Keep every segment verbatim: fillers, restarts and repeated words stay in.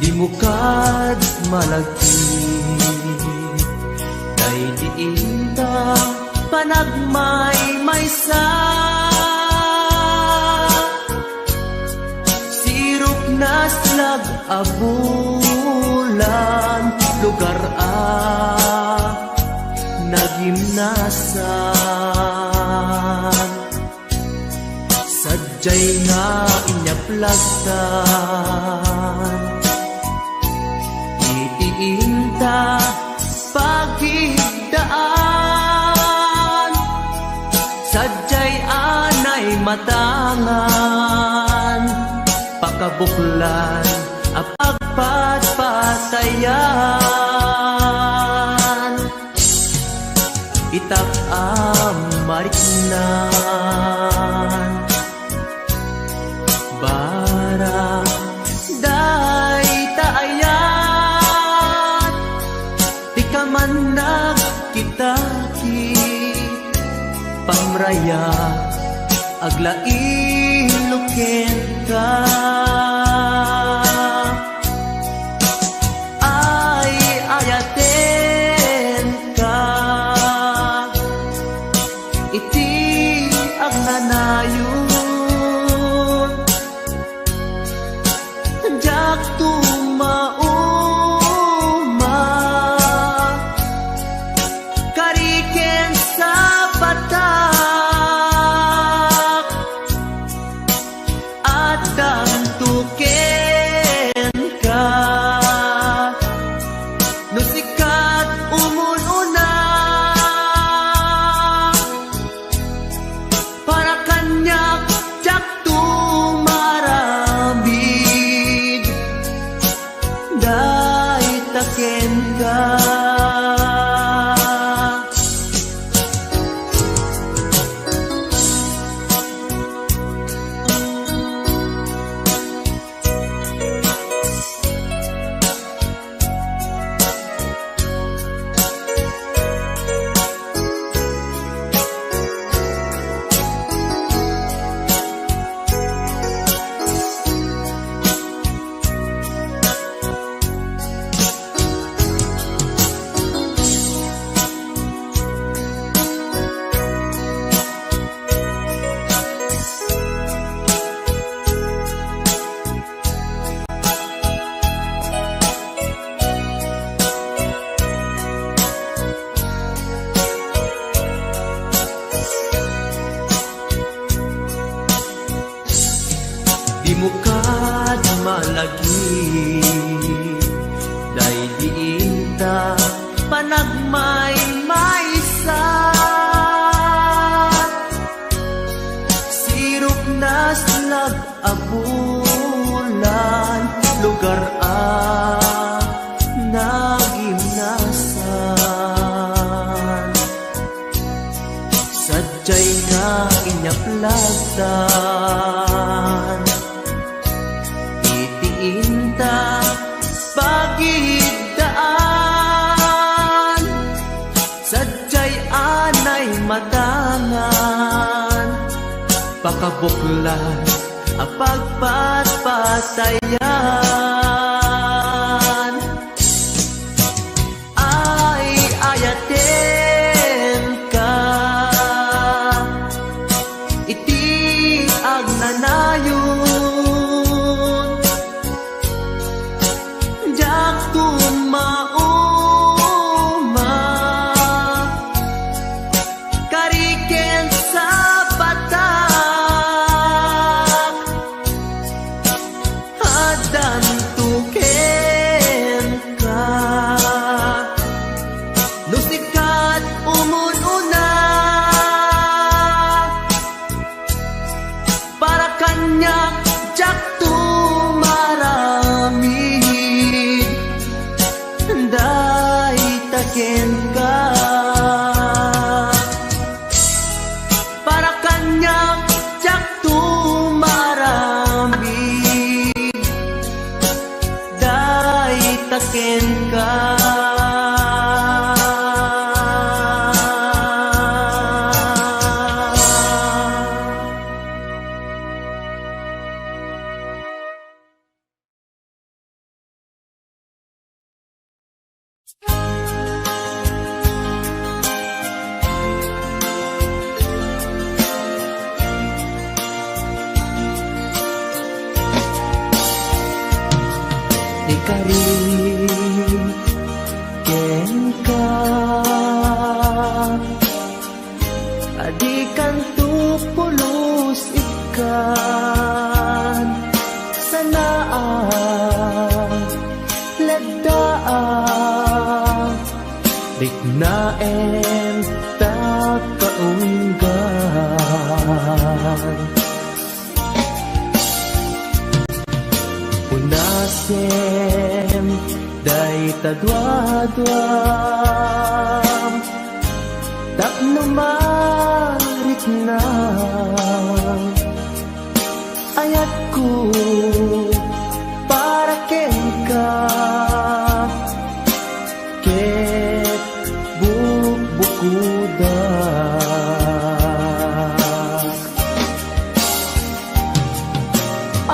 Dimo kad malagip, daydi inta panagmaymaysa. Sirok naslag a bulan, lugar a nagimnasan. Sadiay nga inyaplag tan iti inta pagidaan. Sadiay anay matangan, pakabuklan a pagpatpatayan. Itak a mariknan, barang dayta ayat, ti kaman nagkita ti pamraya, aglailo kenka. Ay, ayatenka iti agnanayon. Diak tumauma, kari ken sapatak. Addanto kenka, no sika ti umun-una. Para kaniak, diakto maaramid, dayta kenka. Dimo kad malagip, daydi inta panagmaymaysa. Sirok naslag a bulan, lugar a nagimnasan. Sadiay nga inyaplag tan iti inta pagidaan. Sadiay anay matangan, pakabuklan a pagpatpatayan. Ay, ayatenka iti agnanayon. Diakto mauma, kari ken sapatak. Addanto kenka, no sika ti umun-una. Para kaniak, diakto maaramid, dayta kenka. Para kaniak, diakto maaramid, dayta kenka. Kari kenka, a dikanto pulos ikkan, sanaak, leddaak, riknaem ta kaunggan. Unasem dayta duaduam tapno marikna ayatko para kenka ket bukbukodak.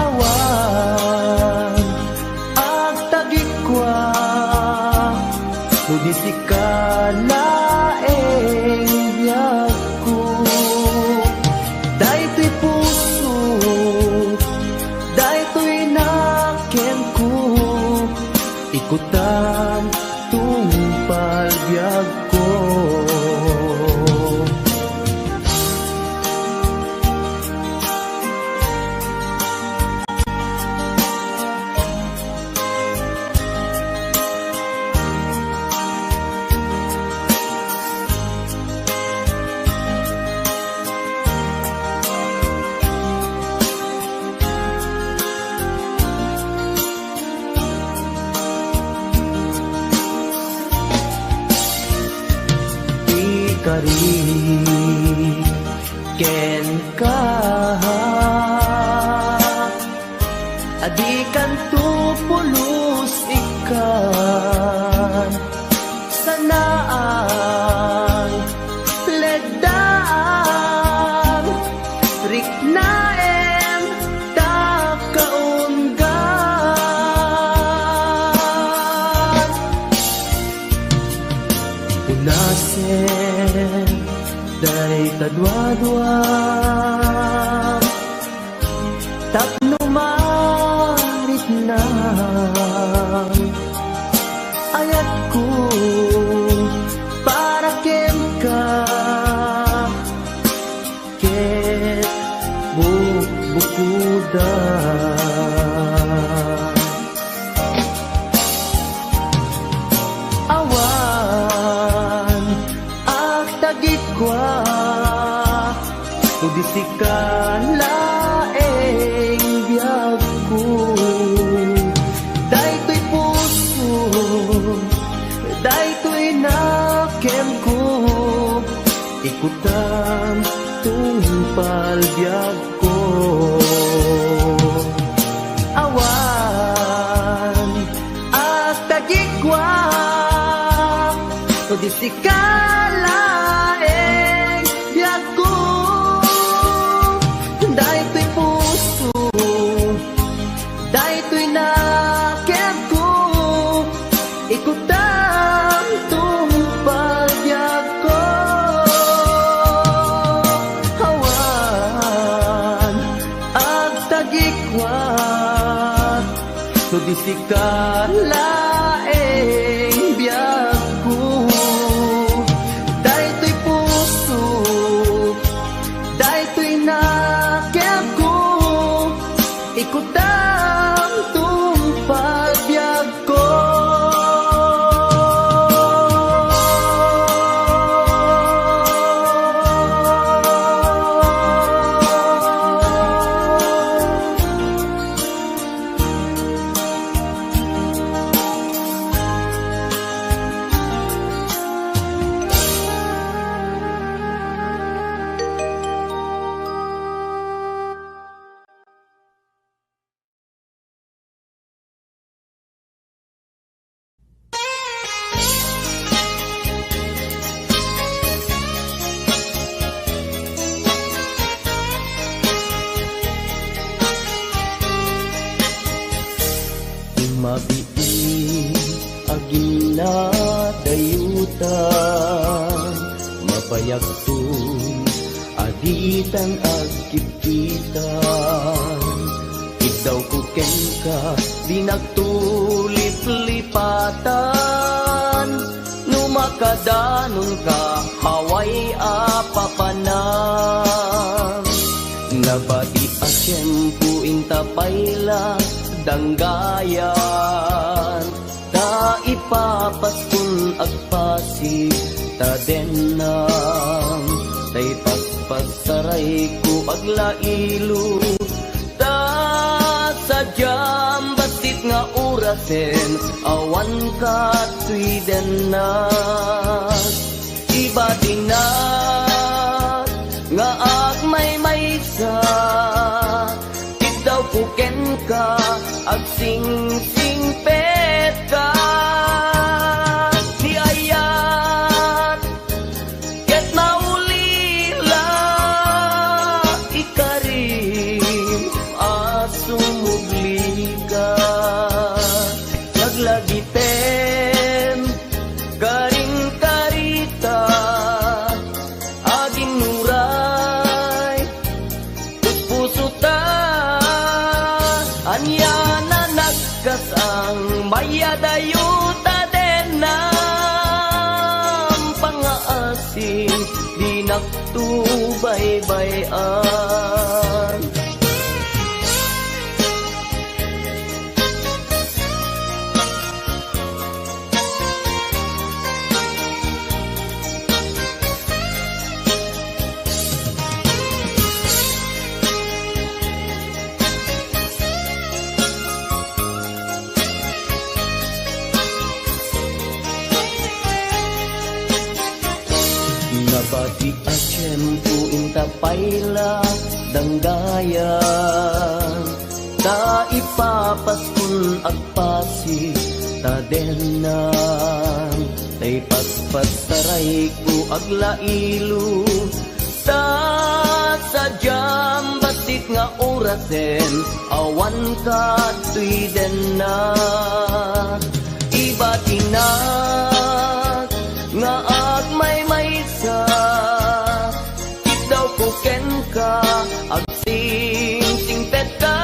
Awan agtagikua no di sika laeng biagko. Daytoy puso, daytoy nakemko, ikutam tungpal biagko. Ikari kenka, a dikanto pulos ikkan, sanaak, leddaak, riknaem ta kaunggan. Unasem dayta duaduam tapno marikna ayatko para kenka ket bukbukodak. Awan agtagikua no di sika laeng biagko. Daytoy puso, daytoy nakemko, ikutam tungpal biagko. Awan agtagikua no di sika laeng biagko. Daytoy puso, daytoy nakemko, ikutam tungpal biagko. Awan agtagikua no di sika laeng biagko. Daytoy puso, daytoy nakemko, ikutam tungpal biagko. Mabiit a ginadayutan, mabayagton a ditan agkitkitan. Iddawko kenka, di nagtulid Danonka, awan a papanan. Nabati a tiempo inta pay la danggayan. Ta ipapaskon agpasi ta dennam. Ta ipaspassarayko aglailo. Ta sadiam bassit nga orasen, awan katoy dennak. Ibatinak nga agmaymaysa, iddawko kenka, agsingsingpetka. Ni ayat ket maulila, ikarim a sumublika. Laglagipem, karin karita, aginnuray puspuso ta. Ania na nagkasang, mayadayo ta dennam pangngaasim, dinakto baybay-an. Nabati a tiempo inta pay la danggayan. Ta ipapaskon agpasi ta dennam. Ta ipaspassarayko aglailo. Ta sadiam bassit nga orasen, awan katoy dennak. Ibatinak nga agmaymaysa, iddawko kenka, agsingsingpetka.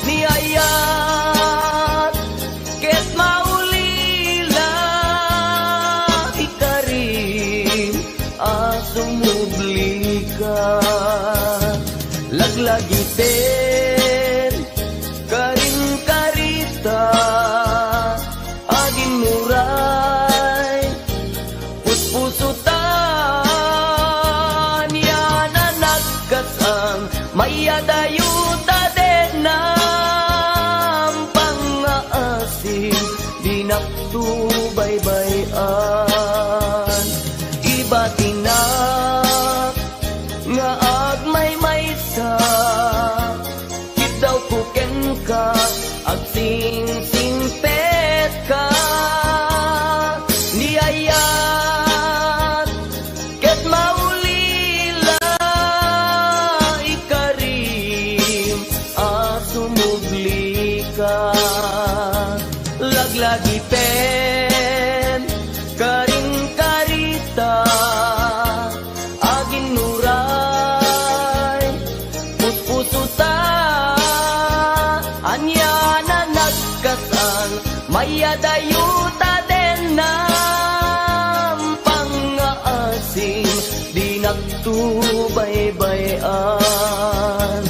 Ni ayat ket maulila, ikarim a sumublika. Laglagipem, karin karita, aginnuray puspuso ta. Ania na nagkasang, mayadayo ta dennam pangngaasim, dinakto baybay-an. Ibatinak nga agmaymaysa, iddawko kenka, agsingsingpetka. Ni ayat ket maulila, ikarim a sumublika. Laglagipem, karin karita, aginnuray puspuso ta. Ania na nagkasang, mayadayo ta dennam pangngaasim, dinakto baybay-an.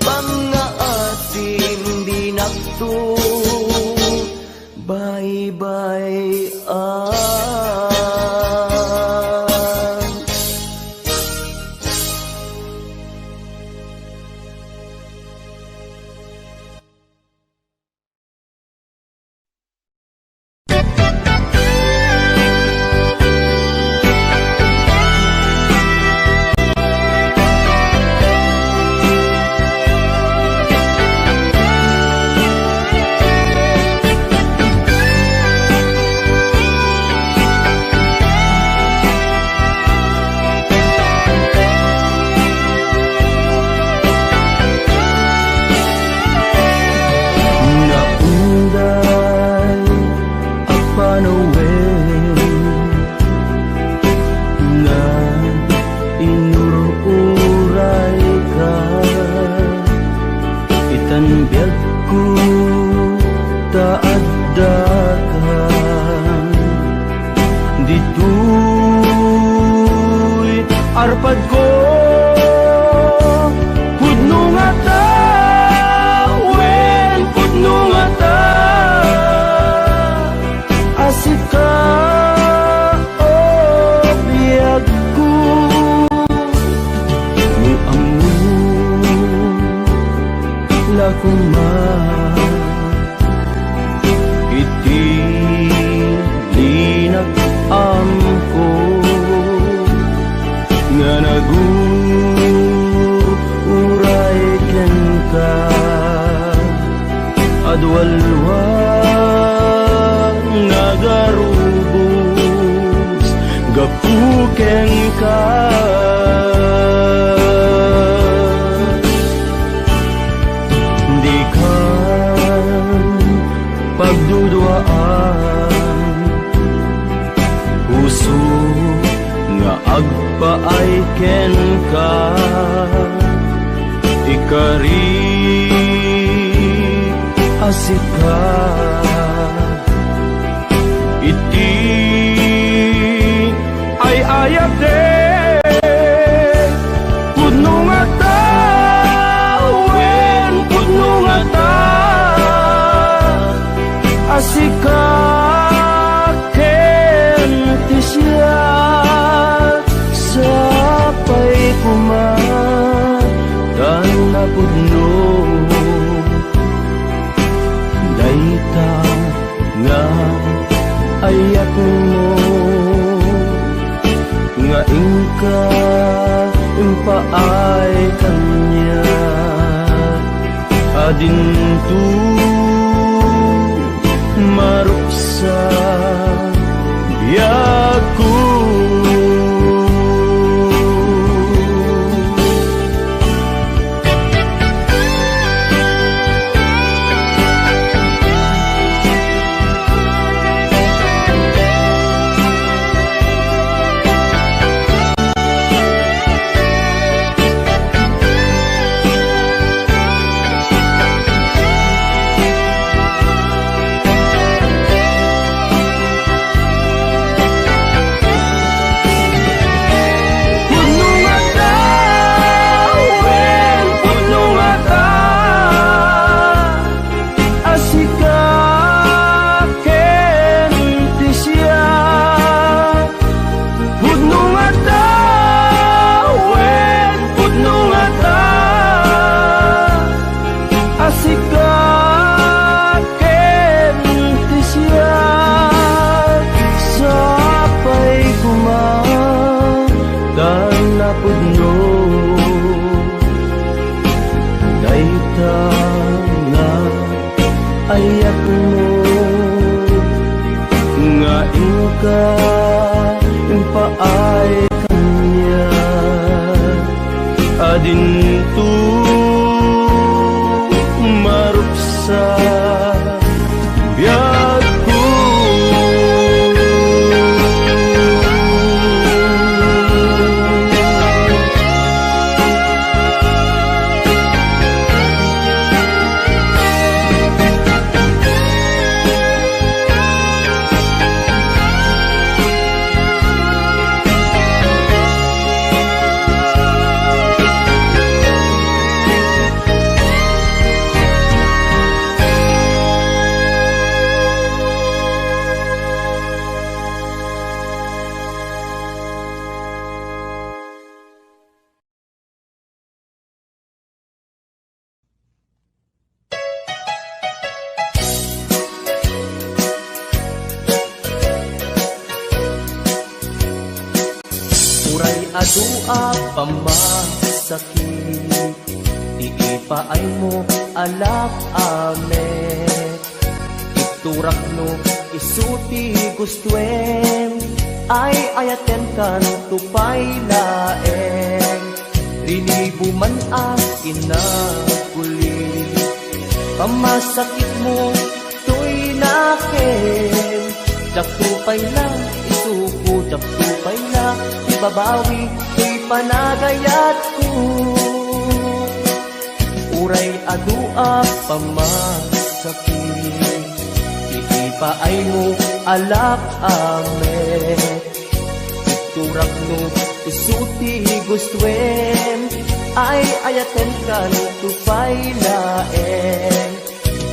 Pangngaasim, dinakto baybay-an. Naunday a panawen nga inur-urayka, itan biagko ta addaka. Arpadko, pudno ngata, wen pudno ngata, a sika, o biagko. No ammo la koma iti linak-amko nga nagur-uray kenka. Adualwa nga agarubos gapu kenka. Dikan pagduduaan, puso nga agpaay kenka, ikari a sika iti ay-ayatek. Pudno ngata, wen pudno ngata, a sika ken ti siak. Sapay koma ta napudno dayta nga ayatmo, nga inka impaay kaniak a dinto maruksa biagko. Pudno ngata, wen pudno ngata, a sika ken ti siak. Pudno ngata, wen pudno ngata, a sika ken ti siak. Sapay koma ta napudno dayta nga ayatmo, nga inka impaay kaniak a dinto maruksa biagko. Uray adu a pammasakit, ti ipaaymo a lak-amek. Iturakno isu ti gustoem, ay-ayatenkanto pay laeng. Rinibo man a kinaguli, pammasakitmo toy nakem. Diakto pay la isuko, diakto pay la ibabawi toy panagayatko. Uray adu a pammasakit, ti ipaaymo a lak-amek. Turakno, isu ti gustoem, ay-ayatenkan to pay laeng.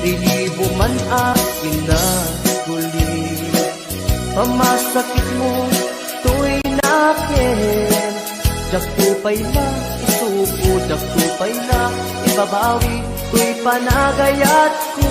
Rinibo man a kinaguli, pamasakitmo toy nakem. Diakto pay la isuko, diakto pay la ibabawi toy panagayatko.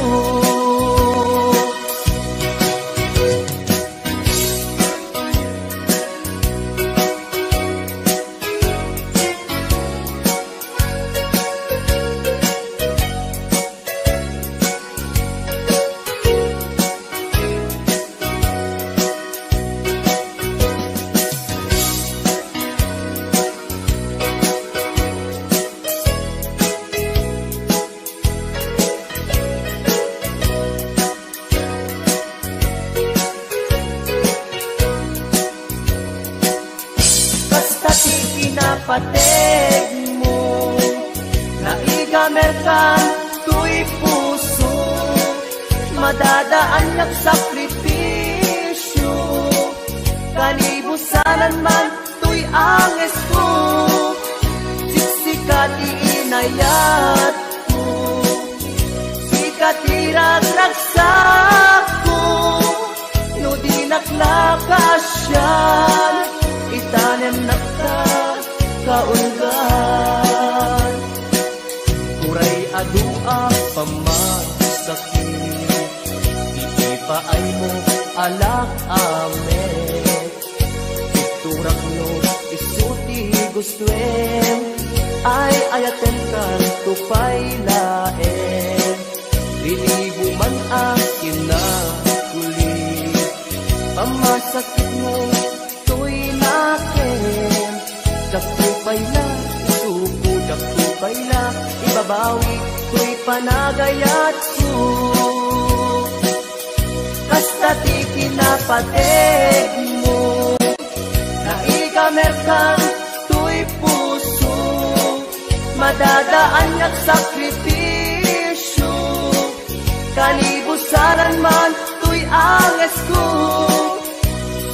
Kasta ti kinapategmo, naigamerkan toy puso, madadaannak sakripisio, kanibusanan man toy angesko, siksika ti inayatko, sika ti ragragsakko, no dinak la kaasian, itanemnak ta kaunggan. Uray adu a pamasakit, ti ipaaymo a la amek. Turakno, isu ti gustoem, ay-ayatenkan to pay laeng. Rinibo man a kinaguli, pamasakitmo toy nakem. Diakto pay la isuko, diakto pay la ibabawi toy panagayatko. Kasta ti kinapategmo, naigamerkan toy puso, madadaannak sakripisio, kanibusanan man toy angesko,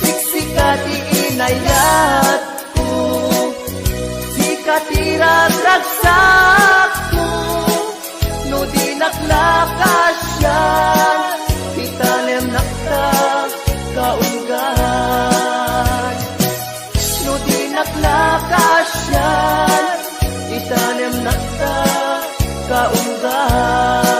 siksika ti inayatko, sika ti ragragsakko, no dinak la kaasian, itanemnak ta kaunggan. No dinak la kaasian, itanemnak ta kaunggan.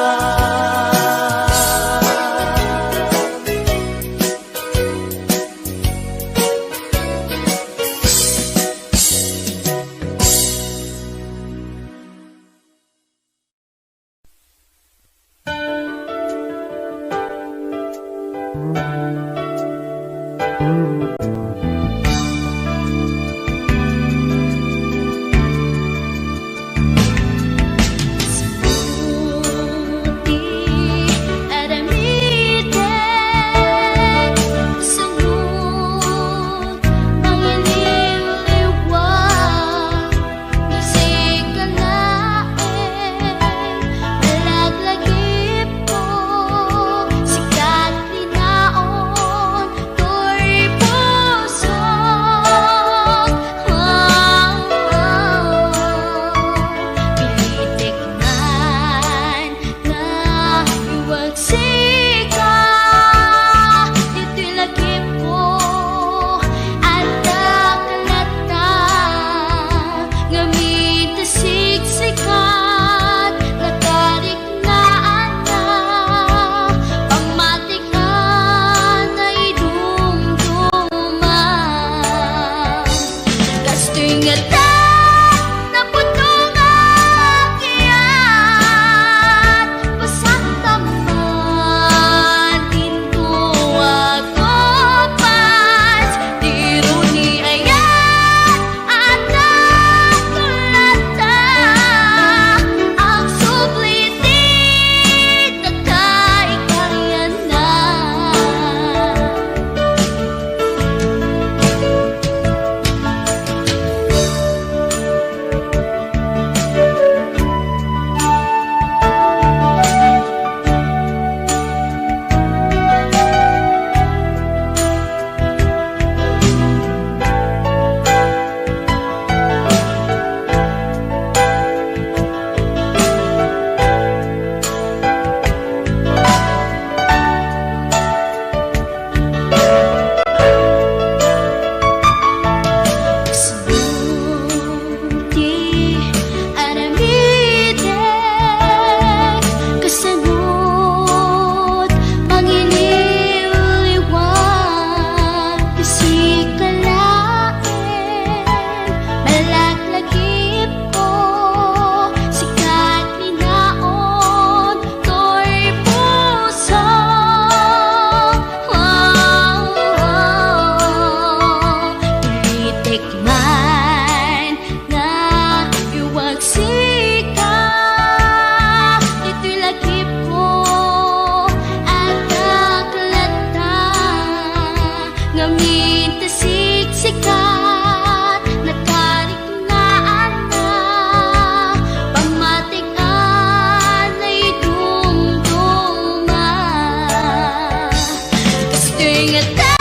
Ngata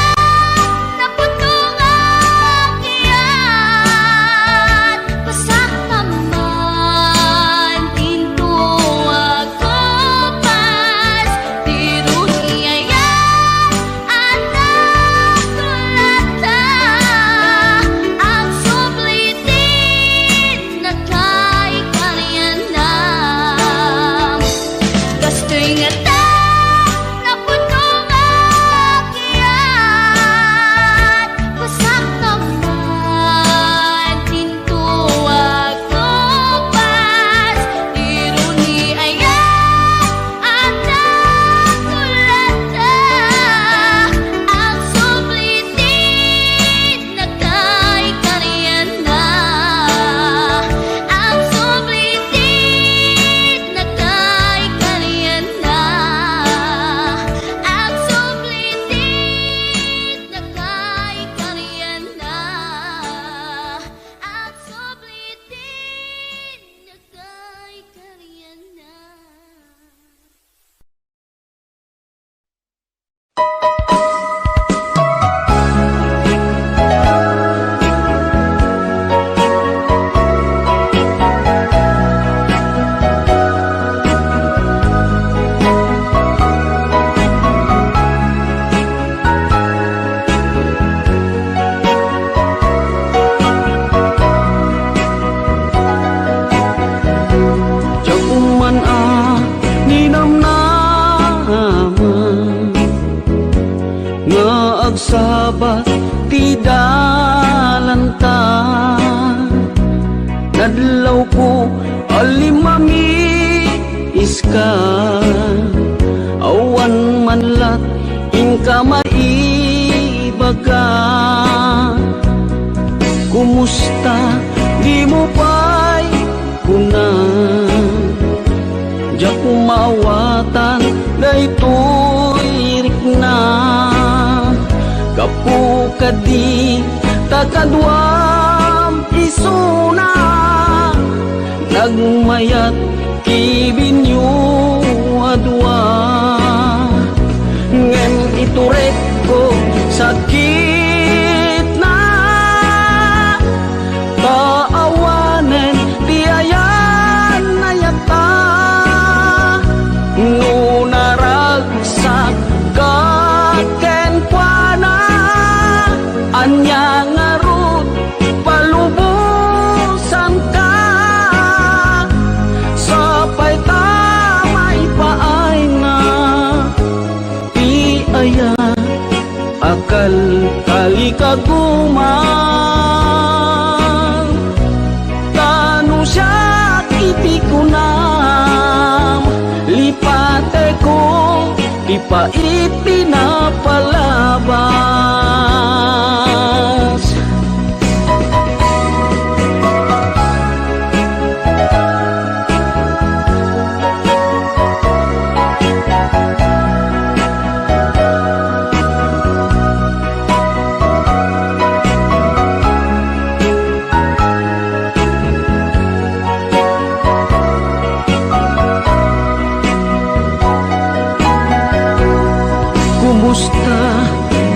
naputong a kayat, pasak naman dinto a kupas, di run iyayat a nagtulata, agsubli ti nakaikarianam. Kastoy ngata naputong a kayat, pasak naman dinto a kupas, di run iyayat a nagtulata, agsubli ti nakaikarianna, agsubli ti nakaikarianna, agsubli ti nakaikarianna, agsubli ti nakaikarianna. Diak man a ninamnama nga agsabat ti dalanta. Nadlawko a limmamiska, awan man lat inka maibaga. Kumusta? Dimo pay kuna. Diak maawatan daytoy rikna. Gapu kadi ta kaduam isuna, nagmayat kibinyo a dua. Ngem iturekko sakitna, ta awanen ti ayan-ayatta. No naragsak ka kenkuana, ania ngarud palubosanka? Sapay ta maipaayna ti aya a kalkalikaguman. Ta no siak iti kunam, lipatekon ti pait ti napalabas. Kumusta?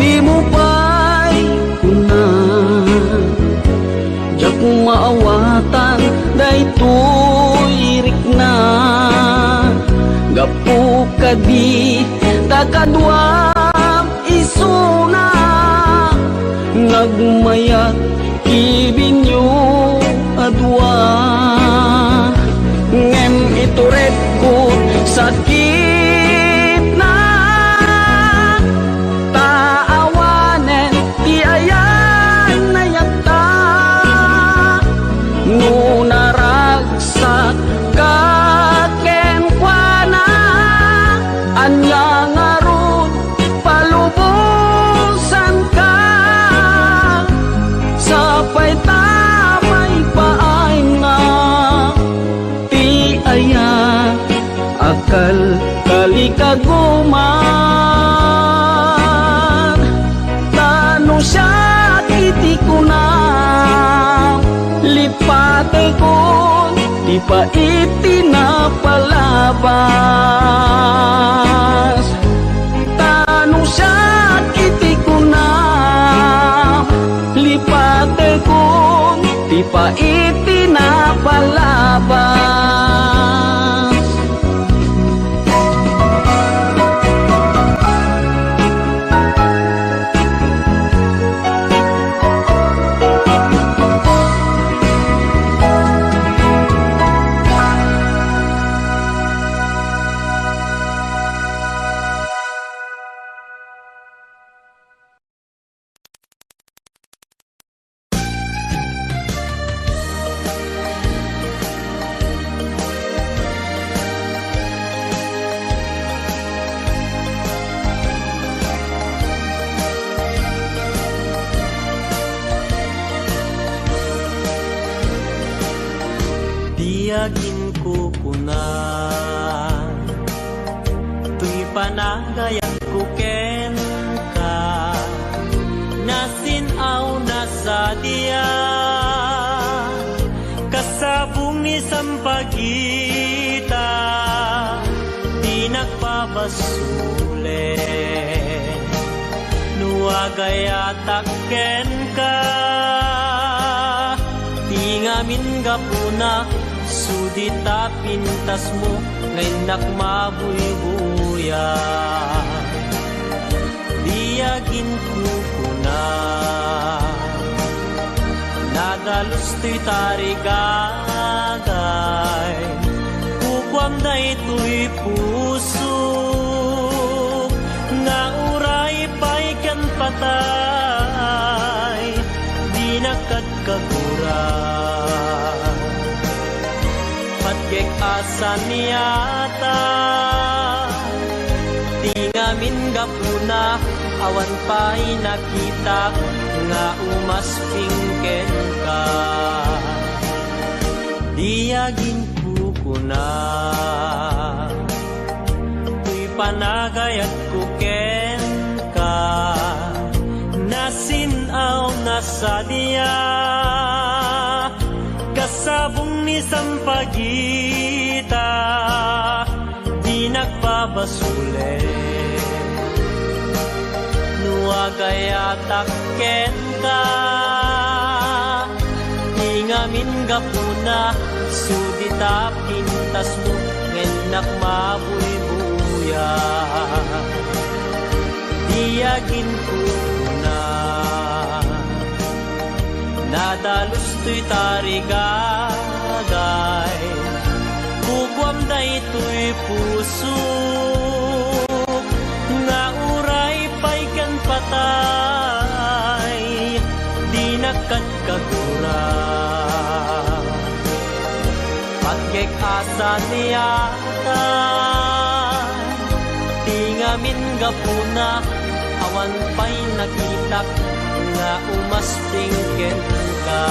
Dimo pay kuna. Diak maawatan daytoy rikna. Gapu kadi ta kaduam isuna, nagmayat kibinyo a dua. Ngem iturekko sakitna, ta awanen ti ayan-ayatta. No naragsak ka kenkuana, ania ngarud palubosanka? Sapay ta maipaayna ti aya a kalkalikaguman. Ta no siak iti kunam, lipatekon ti pait ti napalabas. Ta no siak iti Pait ti napalabas. Ti aginkukuna, toy panagayatko kenka, nasin-aw na sadiay, kasabong ni sampagita, ti nagpabasolen, no agayatak kenka, ti ngamin gapuna, sudi ta pintasmo nga innak mabuybuya. Di aginkukuna, nadalus toy tarigagay, kukuam daytoy puso, nga uray pay ken patay, dinak kagura. Patgek a saniata, ti ngamin gapuna, awan pay nakitak nga umasping kenka. Di aginkukuna, toy panagayatko kenka, nasin-aw na sadiay, kasabong ni sampagita, dinak babasolen, no agayatak kenka, ti ngamin gapuna, sudi ta pintasmo, nga innak mabuybuya. Di aginkukuna, nadalus toy tarigagay, kukuam daytoy puso, nga uray pay ken patay, dinak kagura. Patgek a saniata, ti ngamin gapuna, awan pay nakitak nga umasping kenka.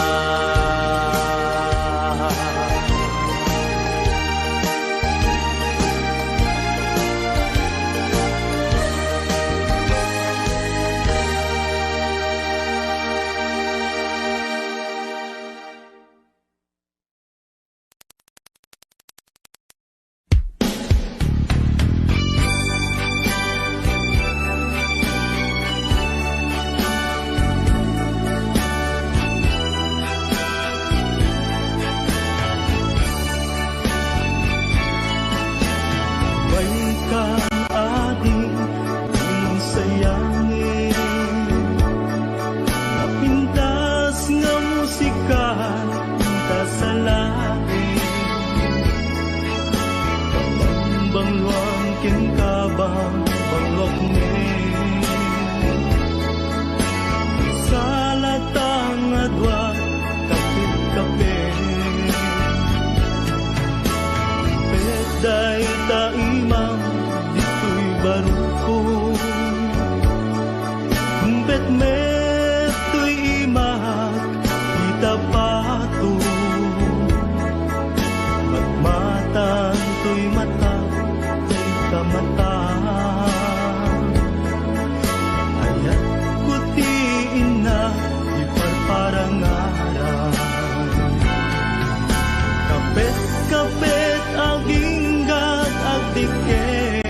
Baikan adi, di sayangi. Napintas nga musika, inta sa langit. Bangluang kenka, bangluak ni. Salata nga dua, kapit-kapit. Pet dayta imam, ditoy barukko. Pet met toy imak, ita pato. Magmatan toy mata, ita mata. Ayat ko ti inna, iparparangaran. Kapet-kapet aginggat agdiket.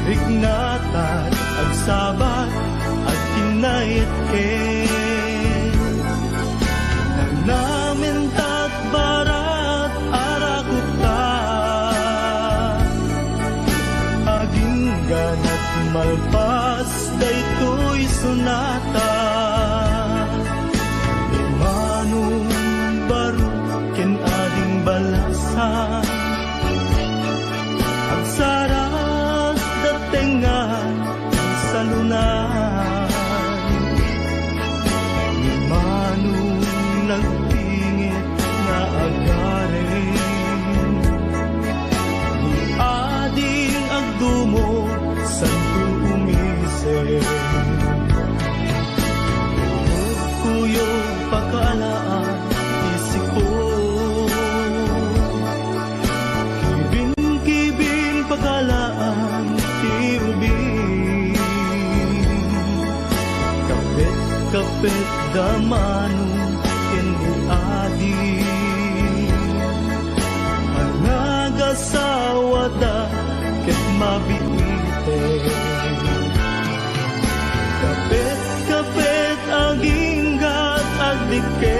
Riknatat, agsabat, agkinnait ket. Ganat malpas daytoy sonata, Manong Baro ken Ading Balasa, agsarasda tengnga salunay. Ni Manong nagpingit nga agarem, ni Ading agdumog santo umisem. Kuyog pakaalaan ti sipon, kibin-kibin pakaalaan ti ubing. Kapet-kapet da Manong ken ni Adi, a nagasawada ket mabiiten. Kapet-kapet aginggat agdikkel,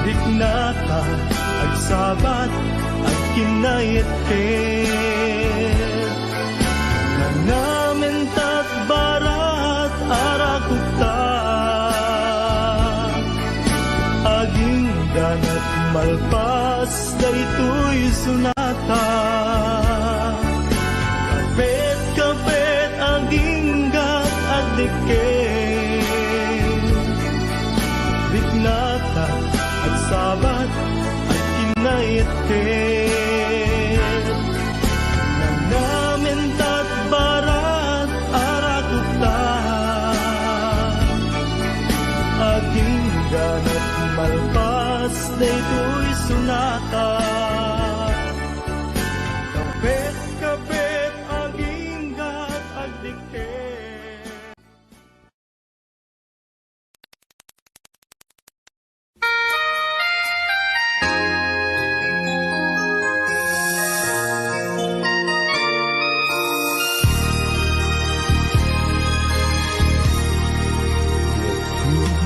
riknata agsabat agkinnaetket. Nanamen ta barat a rakupta, agingganat malpas daytoy sonata. Kapet-kapet aginggat agdikkel, riknata agsabat agkinnaetket. Nanamen ta barat a rakupta, agingganat malpas daytoy sonata. Kapet-kapet aginggat agdikkel.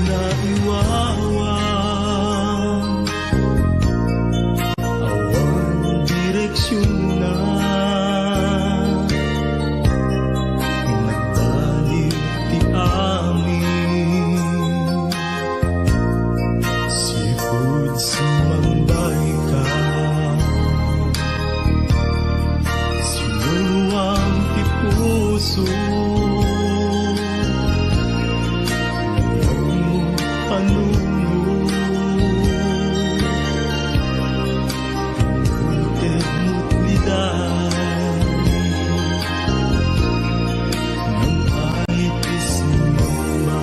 Naiwawa, awan direksionna. Nagbalik ti amin. Sipud sumambay ka, sinuluam ti puso. Panunot. Ulted met liday, nang ay ti sinumba.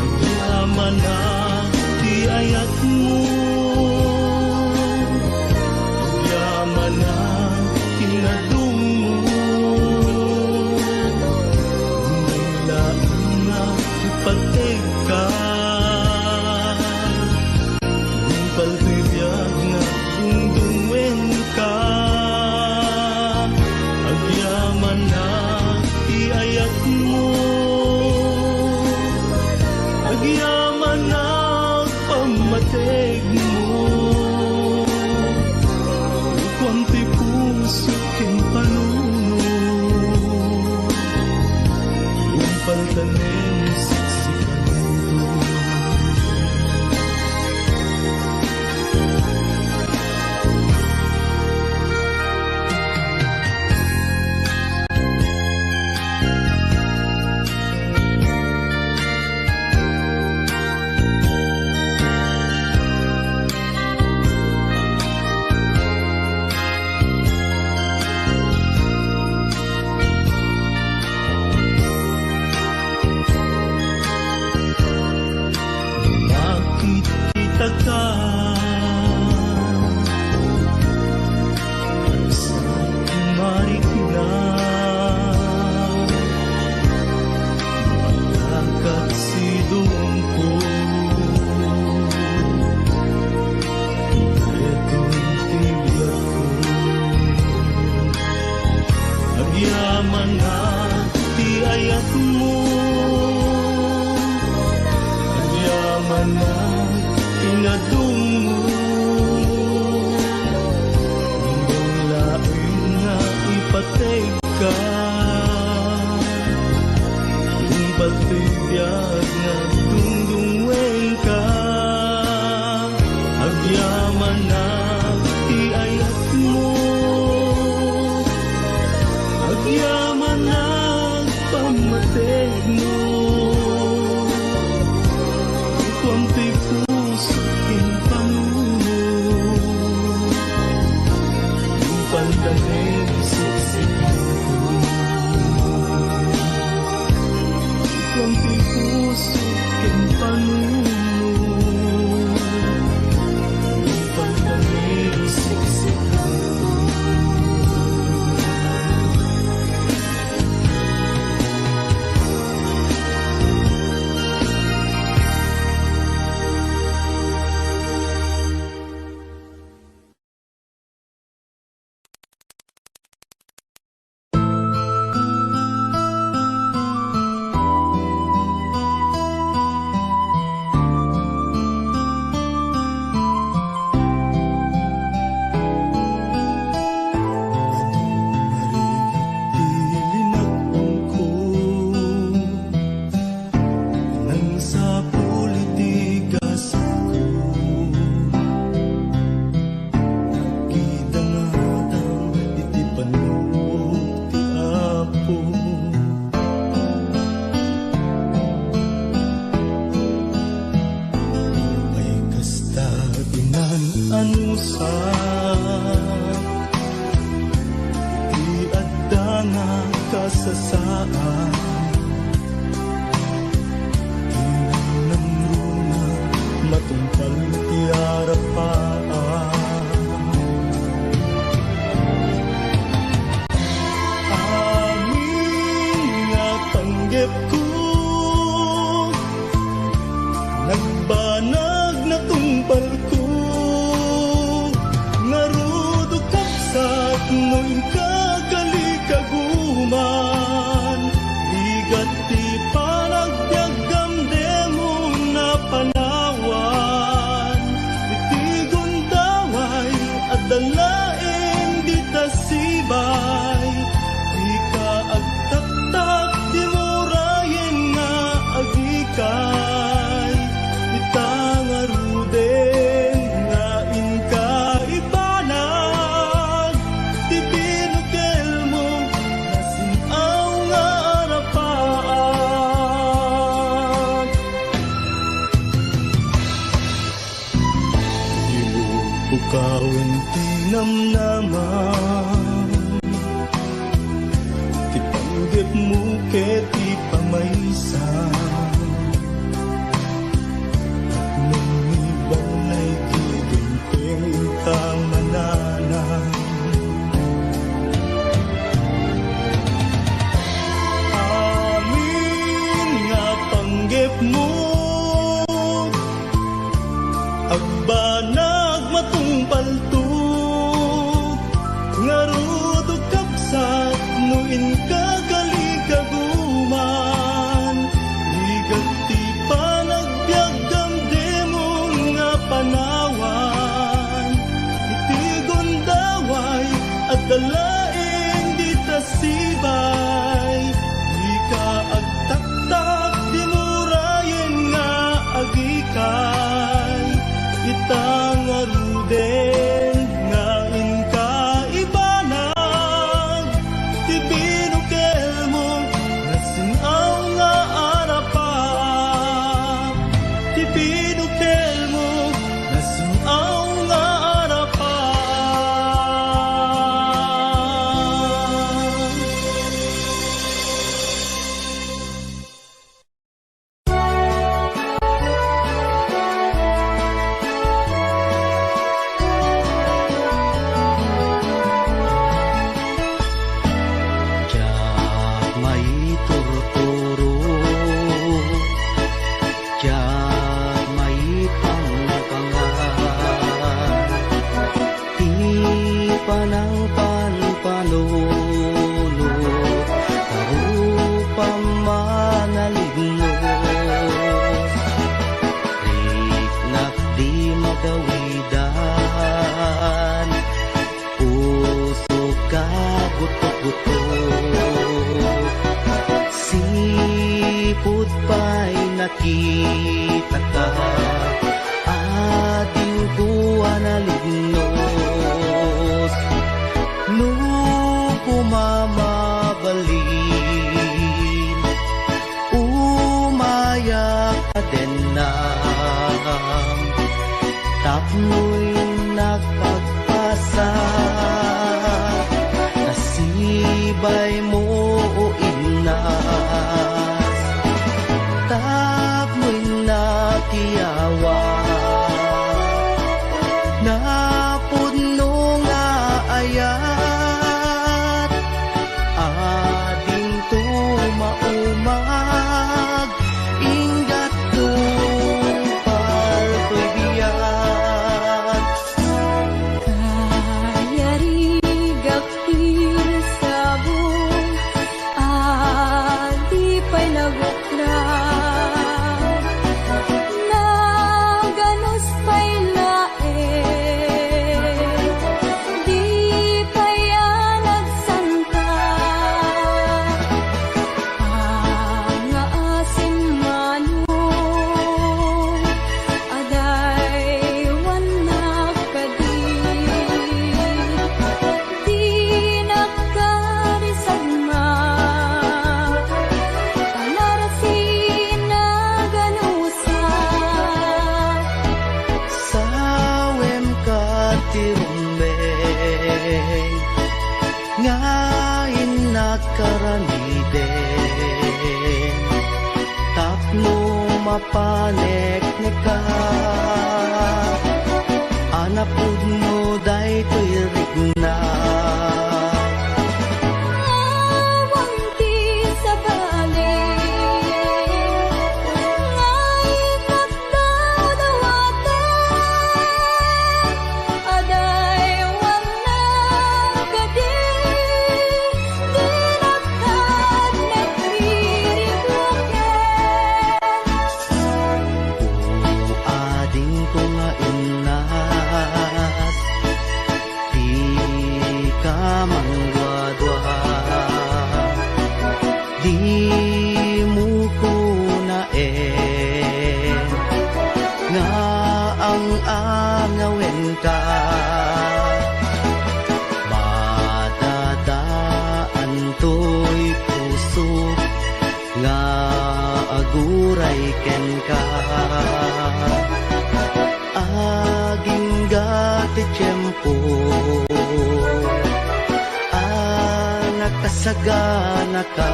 Agyamanak ti ayatmo, agyamanak ti nadummo. May laeng nga ipategka. Nupal ti biag nga agdungdungwenka, agyamanak ti ayatmo, agyamanak pammategmo. Kuan ti puso ken panunot, nupal tanem siksik Nakititaka, sa kumarikna, malakat sidongko. Iton ti biagko. Agyamanak ti ayatmo, agyamanak ti nadummo. ka. Tungpal toy biag nga agdungdungwengka. Agyamanak ti ayatmo. Agyamanak pammategmo. Kuam toy puso ken panunot. Pandamig siksikon. Kuam ti puso ken panunot. Pandamig siksikon. Nangsapul iti gasatko, nagkita nga adda iti pannuot ti Apo. Pay kasta, inan-anusak iti adda nga kasasaan. Kinanangruna matungpal ti arapaan. Amin nga panggepko, nagbanag natungpalko, ngarud, o kabsat, no inka kalikaguman, rigat ti panagbiagam, dimon a panawan. Iti gundaway, adda laeng dita sibay. Dika agtaktak, dimurayen nga agikay. Ita ngaruden nga inka ibanag ti binukelmo, nasin-aw nga arapaak. Dimo bukawen ti namnamam ti panggepmo ket ti pamaysa. Mangibalay ti Ken inka mananang. Amin nga panggepmo, agbanag matungpalto. Ngarud, o kabsat, no inka kalikaguman, rigat ti panagbiagam, dimon nga panawan. Iti gundaway, adda laeng dita sibay. Dika agtaktak, dimurayen nga agikay. Ita ngaruden nga inka ibanag ti binukelmo, nasin-aw nga arapaak. Ti binukelmo, nasin-aw nga arapaak. Diak maiturturo, diak maipangpangan. Ti panangpanpanunot, karupam manalidno. Riknak di magawidan, pusok a gutotgotot. Itaka, adingko a nalinnos. No kumamabalin, umayak a dennam. Tapnoy nakagpasa, nasibay mo o innas. Tapnoy nakiyawa, napudno nga ayat. Adingto maumag, inggat tungpal toy biag. Kayarigak ti sabong, a di pay nagukla. Naganus pay laeng, di pay a nagsanta. Nga asin manong, adaywannak kadi. Dinak kadi sagma, panarasi naganusa. Sawem ka ti rumbeng, nga innak karamiden. Tapno mapanekneka, a napudno daytoy rikna. Awan ti sabali, nga itakdawdawaten, adaywannak kadi, dinak kad nagriribuken. O adingko nga innas, dika mangduadua. Dimo kunaen nga ang-angawenka. Madadaan toy puso nga aguray kenka. Agingga ti tiempo a nakasaganaka.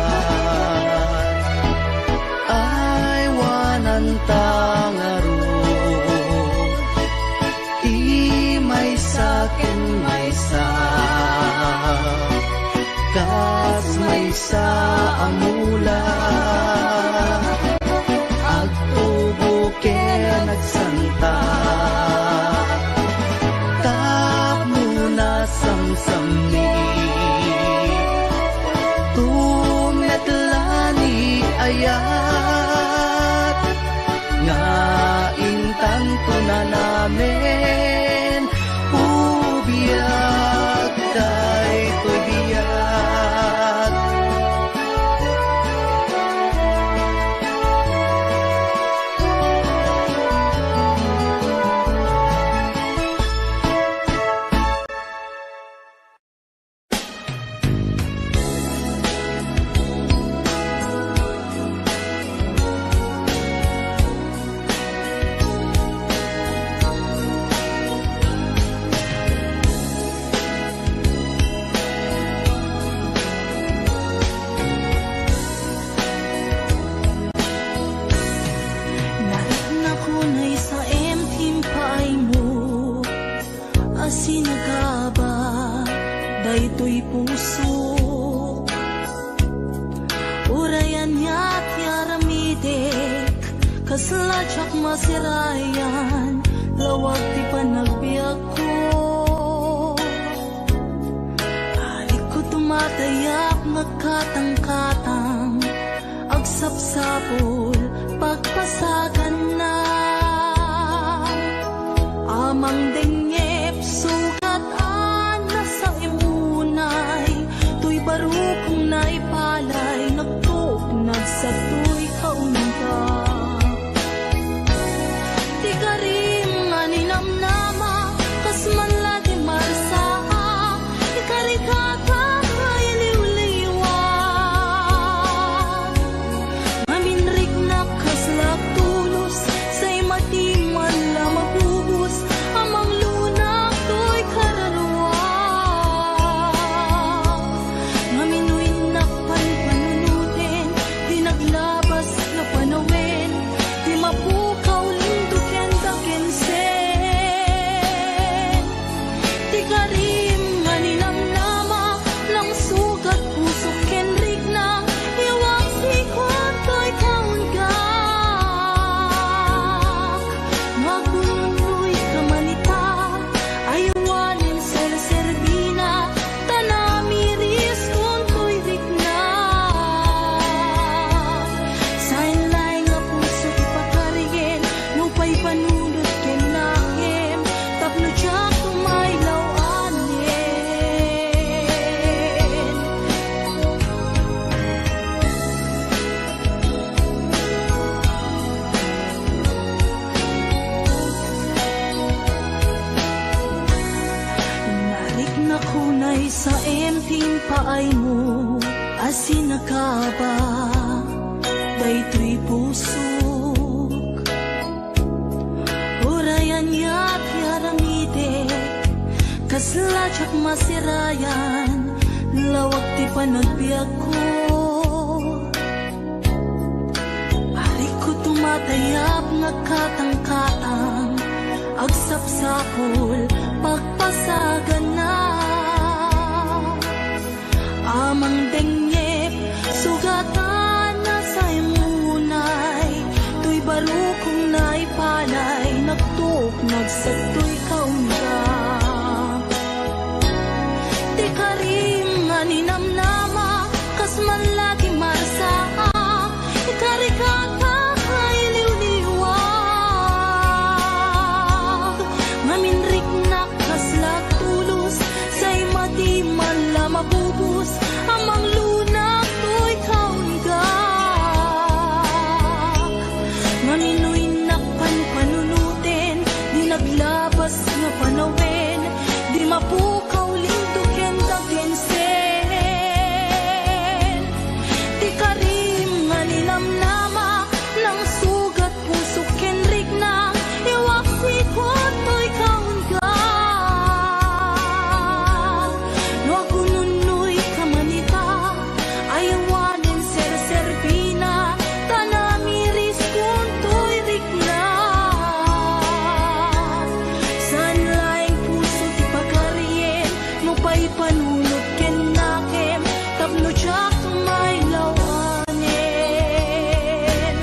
Aywananta ngarud ti maysa ken maysa. Kas maysa a mula, agtubo ken agsanta, tapno nasamsammi, tumetla ni ayat, nga intanto nanamen, o biag, daytoy biag. Nariknako nay sa M T M paaymo. Asinagaba daytoy pusok. Uray ania ti aramidek, kasla diak masirayan, lawag ti panagbiagko. Adikko tumatayap, nagkatangkatang, agsapsapul, pagpasaganna. Amang dengngep, sukat a nasaem unay, toy barukong naipalay, nagtuknad satoy kaunega. Kunay sa emping paaymo a sinakaba daytoy pusok. Uray ania ti aramidek, kasla diak masirayan, lawag ti panagbiagko. Arigko tumatayab nga katangkatang, agsapsapul, pagpasagana. Amang dengngep, sugatan na sa imunay, toy barukong naipalay, nagtuk, nagsagtoy kaunga. Ti karim nga ninamnama, kas man la ti marsaak, ikarikata nga iliwliwag. Ngamin riknak kasla tulos, say madi man la mabubos, amang lunak toy kaunga. Ngamin no innak panpanunuten, di naglabas nga panawen, di mapukaw linto ken daginsen. Ti karim nga ninamnama, nangsugat pusok ken rikna, iwaksikot toy kaunga. No agununnoy ka man ita, ay awanen serserbina, ta namiriskon toy rikna. Saan laeng puso ti pakarien, no paipanunot ken nakem, tapno diak mailawanen.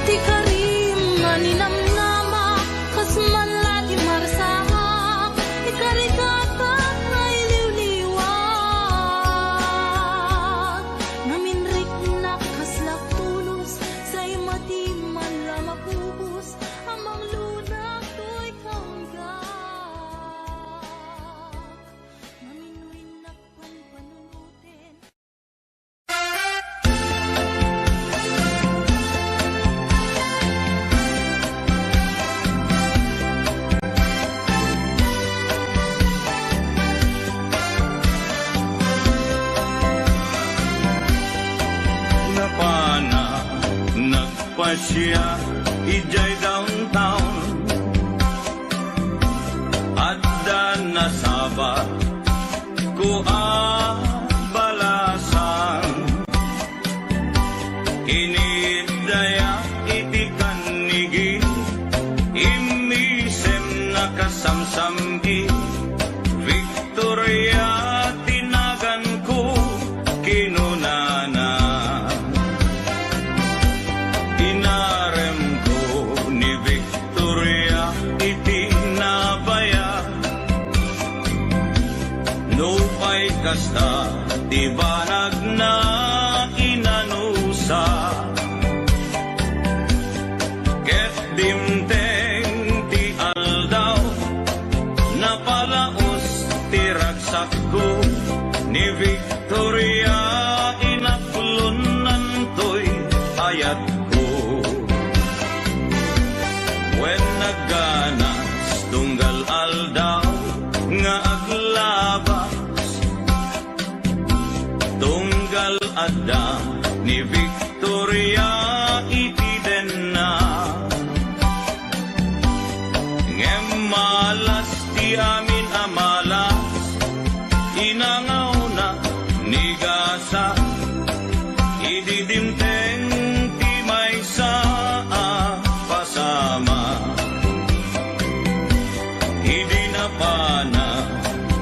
Ti karim nga ninamnama, kas man la ti marsaak, ikarikata nga iliwliwag. Ngamin riknak kasla tulos, say madi man la mabubos, amang lunak toy kaunga. Ngamin no innak panpanunuten. Napana, nagpasiar idiay downtown. Adda nasabat ko a balasan. Kinitdayak iti kannigi, immisem nakasamsamgi. Victoria ti naganko, kinunana. Inaremko ni Victoria iti nabaya. Nupay kasta ti banagna, inanusa. Ket dimteng ti aldaw, napalaos ti ragsakko ni Victoria, inaklonnantoy ayatko. Wen nagganas tunggal aldaw nga aglabas, tunggal adda ni Victoria iti denna. Ngem malas ti amin a malas, inangawna ni gasa idi dimteng ti maysa a pasamak. Idi napana,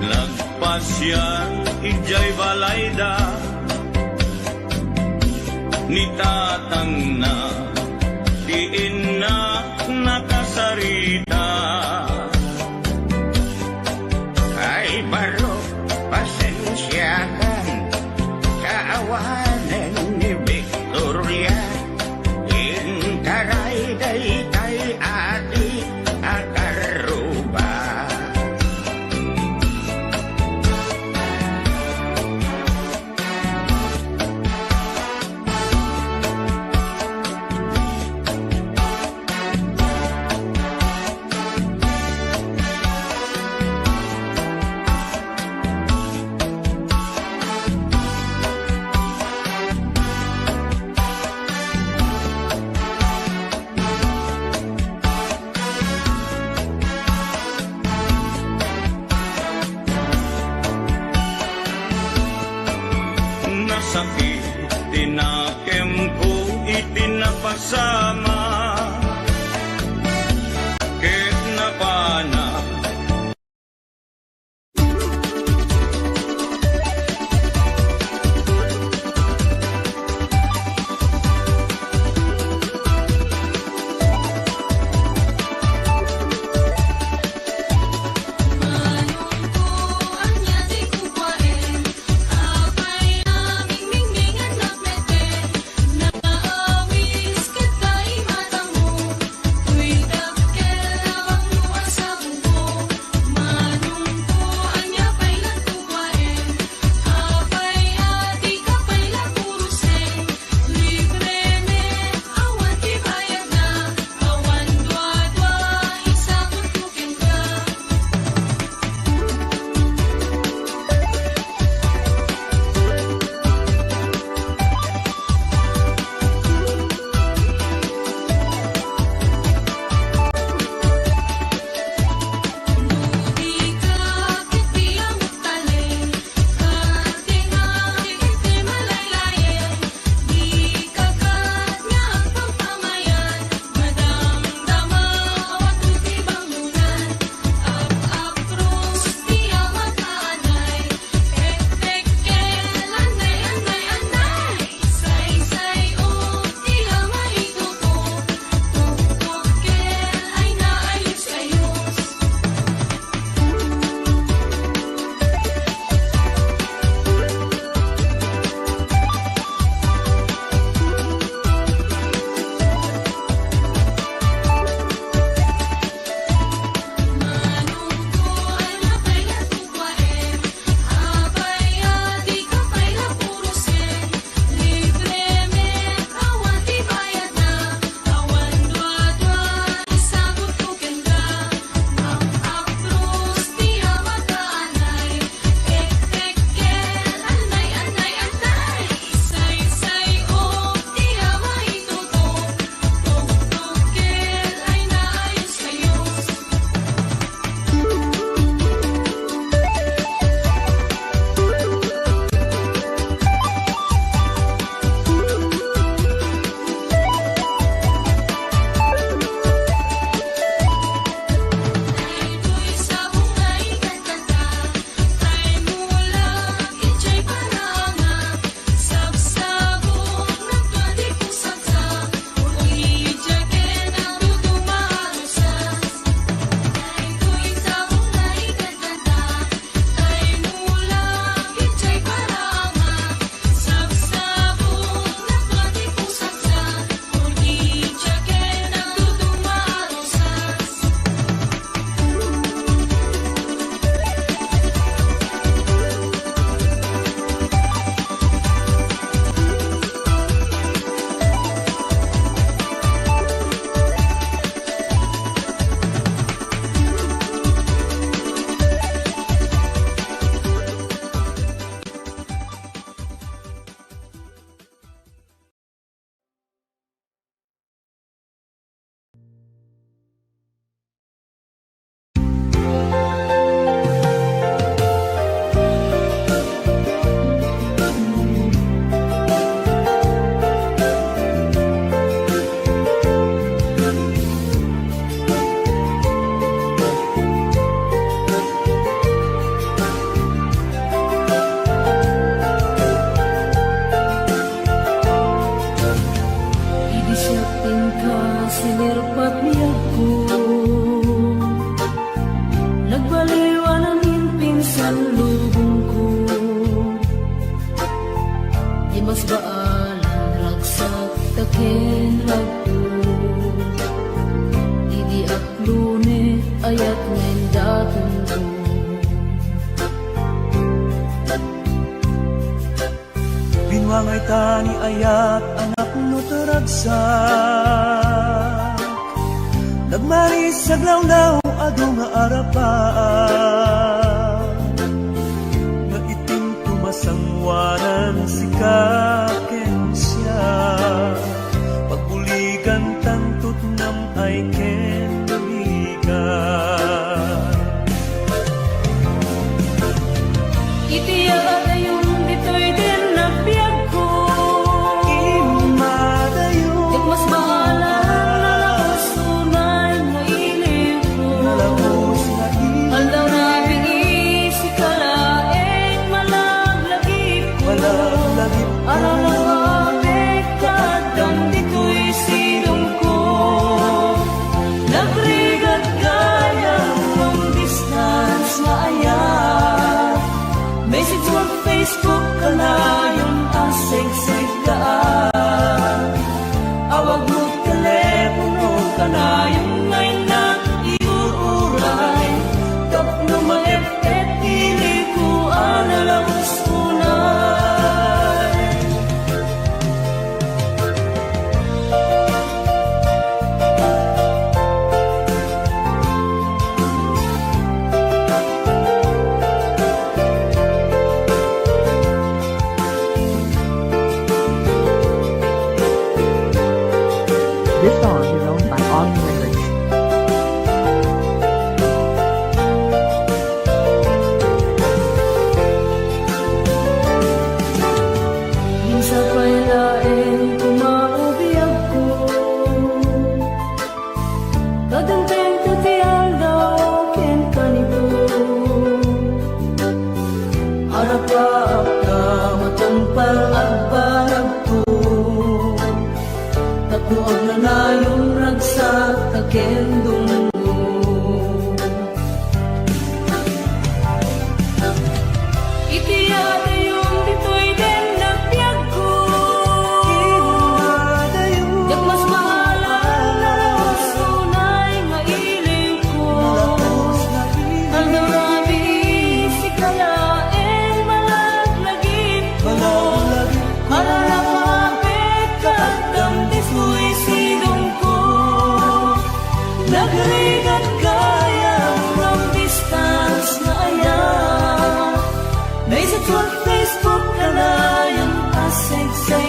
nagpasiar idiay balayda. Ni tatangna ti innak nakasarita. Ay, barok, pasensiakan, kaawanen ni Victoria. Intaray daytay ati a karruba. Ti nakemko iti napasama ket napana. Idi siak ti inkasinerpat biagko, nagbaliwan amin pinsan lubongko. Di mas baalan ragsak ta ken ragko. Idi ak lune, ayat nga indatonko. Binuangay ta ni ayat a napno ta ragsak. Nagmaris aglawlaw adu nga arapaak. Nga itim tumasanguanan sika ken siak. Pagbuligan tanto ti nam-ay ken bigat. Iti yaadayon ditoy ken nagbiag Facebook kanayon a segseggaan. Awag mo telepono kanayon nga innak iguray. Tapno maep-et ti iliko a nalaus unay. This song is owned by All New Records. Minsan pay laeng kumaubiagko. Kadantengto ti aldaw ken kanito. Arapaapta matangpal agbalagto. Tapno agnanayon ragsak ta ken dumngog. Iti adayon ditoy den nagbiagko. Diak mas mahalal, nalaus unay nga ilingko. Aldaw rabii, sika laeng malaglagipko. Ararapapek, kaattam ti suisidongko. Nagrigat gayam long distance nga aya. Naisut Facebook kanayon a segseg